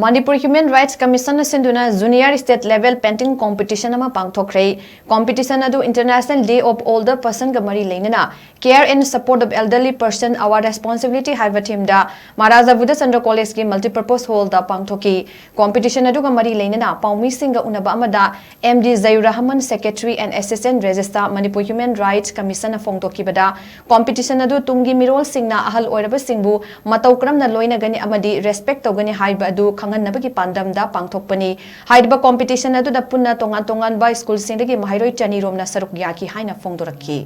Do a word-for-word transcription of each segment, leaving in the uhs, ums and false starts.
Manipur Human Rights Commission ꯅ ꯁꯤꯟꯗꯨꯅ Junior State Level Painting Competition ꯑꯃ ꯄꯥꯡꯊꯣꯛꯈ꯭ꯔꯦ꯫ Competition ꯑꯗꯨ International Day of Older Person ꯒ ꯃꯔꯤ ꯂꯩꯅꯅ Care and Support of Elderly Person, Our Responsibility ꯍꯥꯏꯕ theme ꯗ ꯃꯍꯥꯔꯥꯖꯥ ꯕꯨꯙꯆꯟꯗ꯭ꯔ College ꯀꯤ Multipurpose Hall ꯗ ꯄꯥꯡꯊꯣꯛꯈꯤ꯫ Competition ꯑꯗꯨꯒ ꯃꯔꯤ ꯂꯩꯅꯅ ꯄꯥꯎꯃꯤꯁꯤꯡꯒ ꯎꯅꯕ ꯑꯃꯗ M D ꯖꯩꯔꯨꯔ Rahman, Secretary and Assistant Registrar, Manipur Human Rights Commission ꯅ ꯐꯣꯡꯗꯣꯛꯈꯤꯕꯗ, competition ꯑꯗꯨ ꯇꯨꯡꯒꯤ ꯃꯤꯔꯣꯜꯁꯤꯡꯅ ꯑꯍꯜ ꯑꯣꯏꯔꯕꯁꯤꯡꯕꯨ ꯃꯇꯧ ꯀꯔꯝꯅ ꯂꯣꯏꯅꯒꯅꯤ ꯑꯃꯗꯤ respect ꯇꯧꯒꯅꯤ ꯍꯥꯏꯕ ꯑꯗꯨ ꯈꯪꯍꯟꯅꯕꯒꯤ ꯄꯥꯟꯗꯝꯗ ꯄꯥꯡꯊꯣꯛꯄꯅꯤ꯫ ꯍꯥꯏꯔꯤꯕ competition ꯑꯗꯨꯗ ꯄꯨꯟꯅ ꯇꯣꯉꯥꯟ ꯇꯣꯉꯥꯟꯕ school ꯁꯤꯡꯗꯒꯤ ꯃꯍꯩꯔꯣꯏ ꯆꯅꯤ ꯔꯣꯝꯅ ꯁꯔꯨꯛ ꯌꯥꯈꯤ ꯍꯥꯏꯅ ꯐꯣꯡꯗꯣꯔꯛꯈꯤ꯫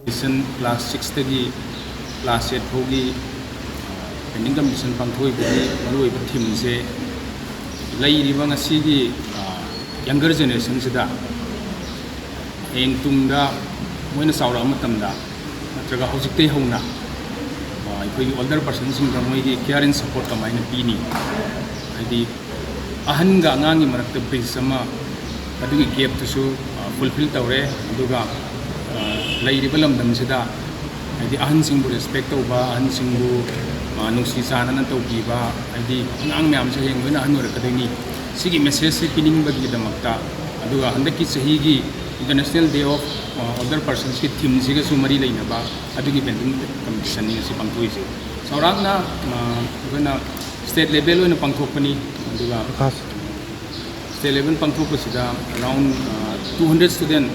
Competition class six ꯇꯒꯤ class eight ꯐꯥꯎꯒꯤ painting competition ꯄꯥꯡꯊꯣꯛꯏꯕꯒꯤ ꯃꯔꯨꯑꯣꯏꯕ theme ꯁꯦ ꯂꯩꯔꯤꯕ ꯉꯁꯤꯒꯤ younger generation ꯁꯤꯗ ꯍꯌꯦꯡ ꯇꯨꯡꯗ ꯃꯣꯏꯅ ꯆꯥꯎꯔꯛꯑ ꯃꯇꯝꯗ ꯅꯠꯇ꯭ꯔꯒ ꯍꯧꯖꯤꯛꯇꯩ ꯍꯧꯅ ꯑꯩꯈꯣꯏꯒꯤ older person ꯁꯤꯡꯗ ꯃꯣꯏꯒꯤ care and support ꯀꯃꯥꯏꯅ ꯄꯤꯅꯤ, ꯍꯥꯏꯗꯤ ꯑꯍꯟꯒ ꯑꯉꯥꯡꯒꯤ ꯃꯔꯛꯇ bridge ꯑꯃ, ꯑꯗꯨꯒꯤ gap ꯇꯨꯁꯨ fulfill ꯇꯧꯔꯦ꯫ ꯑꯗꯨꯒ ꯂꯩꯔꯤꯕ ꯂꯝꯗꯝꯁꯤꯗ ꯍꯥꯏꯗꯤ ꯑꯍꯟꯁꯤꯡꯕꯨ respect ꯇꯧꯕ, ꯑꯍꯟꯁꯤꯡꯕꯨ ꯅꯨꯡꯁꯤ ꯆꯥꯟꯅꯅ ꯇꯧꯕꯤꯕ, ꯍꯥꯏꯗꯤ ꯑꯉꯥꯡ ꯃꯌꯥꯝꯁꯦ ꯍꯌꯦꯡ ꯂꯣꯏꯅ ꯑꯍꯟ ꯑꯣꯏꯔꯛꯀꯗꯣꯏꯅꯤ꯫ ꯁꯤꯒꯤ message ꯁꯤ ꯄꯤꯅꯤꯡꯕꯒꯤꯗꯃꯛꯇ, ꯑꯗꯨꯒ ꯍꯟꯗꯛꯀꯤ ꯆꯍꯤꯒꯤ International Day of Older Persons ꯀꯤ theme ꯁꯤꯒꯁꯨ ꯃꯔꯤ ꯂꯩꯅꯕ ꯑꯗꯨꯒꯤ painting competition ꯅꯤ ꯉꯁꯤ ꯄꯥꯡꯊꯣꯛꯏꯁꯦ꯫ ꯆꯥꯎꯔꯥꯛꯅ ꯑꯩꯈꯣꯏꯅ state level ꯑꯣꯏꯅ ꯄꯥꯡꯊꯣꯛꯄꯅꯤ꯫ ꯑꯗꯨꯒ state level ꯄꯥꯡꯊꯣꯛꯄꯁꯤꯗ around two hundred student,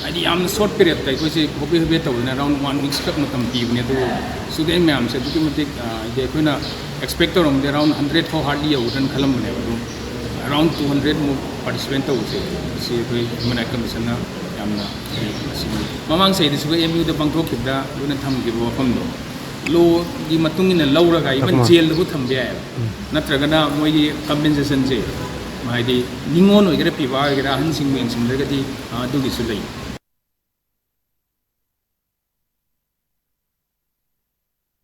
ꯍꯥꯏꯗꯤ ꯌꯥꯝꯅ short period ꯇ, ꯑꯩꯈꯣꯏꯁꯦ ꯍꯣꯕꯦ ꯍꯣꯕꯦ ꯇꯧꯗꯅ around one week ꯈꯛ ꯃꯇꯝ ꯄꯤꯕꯅꯦ꯫ ꯑꯗꯨꯕꯨ student ꯃꯌꯥꯝꯁꯦ ꯑꯗꯨꯛꯀꯤ ꯃꯇꯤꯛ, ꯍꯥꯏꯗꯤ ꯑꯩꯈꯣꯏꯅ expect ꯇꯧꯔꯝꯕꯗꯤ around hundred ꯐꯥꯎ hardly ꯌꯧꯒꯗ꯭ꯔꯅ ꯈꯜꯂꯝꯕꯅꯦꯕ꯫ ꯑꯗꯨꯝ around two hundred ꯃꯨꯛ participate ꯇꯧꯕꯁꯦ ꯃꯁꯤ ꯑꯩꯈꯣꯏ Human Rights Commission ꯅ ꯌꯥꯝꯅ ꯃꯁꯤꯒꯤ ꯃꯃꯥꯡ ꯆꯍꯤꯗꯁꯨ ꯑꯩꯈꯣꯏ M U ꯗ ꯄꯥꯡꯊꯣꯛꯈꯤꯕꯗ ꯑꯩꯈꯣꯏꯅ ꯊꯝꯈꯤꯕ ꯋꯥꯐꯝꯗꯣ law ꯒꯤ ꯃꯇꯨꯡ ꯏꯟꯅ ꯂꯧꯔꯒ even jail ꯗꯕꯨ ꯊꯝꯕ ꯌꯥꯏꯑꯕ꯫ ꯅꯠꯇ꯭ꯔꯒꯅ ꯃꯣꯏꯒꯤ compensation ꯁꯦ, ꯍꯥꯏꯗꯤ ꯅꯤꯉꯣꯜ ꯑꯣꯏꯒꯦꯔꯥ ꯄꯤꯕꯥ ꯑꯣꯏꯒꯦꯔꯥ ꯑꯍꯟꯁꯤꯡꯕꯨ ꯌꯦꯡꯁꯤꯟꯗ꯭ꯔꯒꯗꯤ ꯑꯗꯨꯒꯤꯁꯨ ꯂꯩ꯫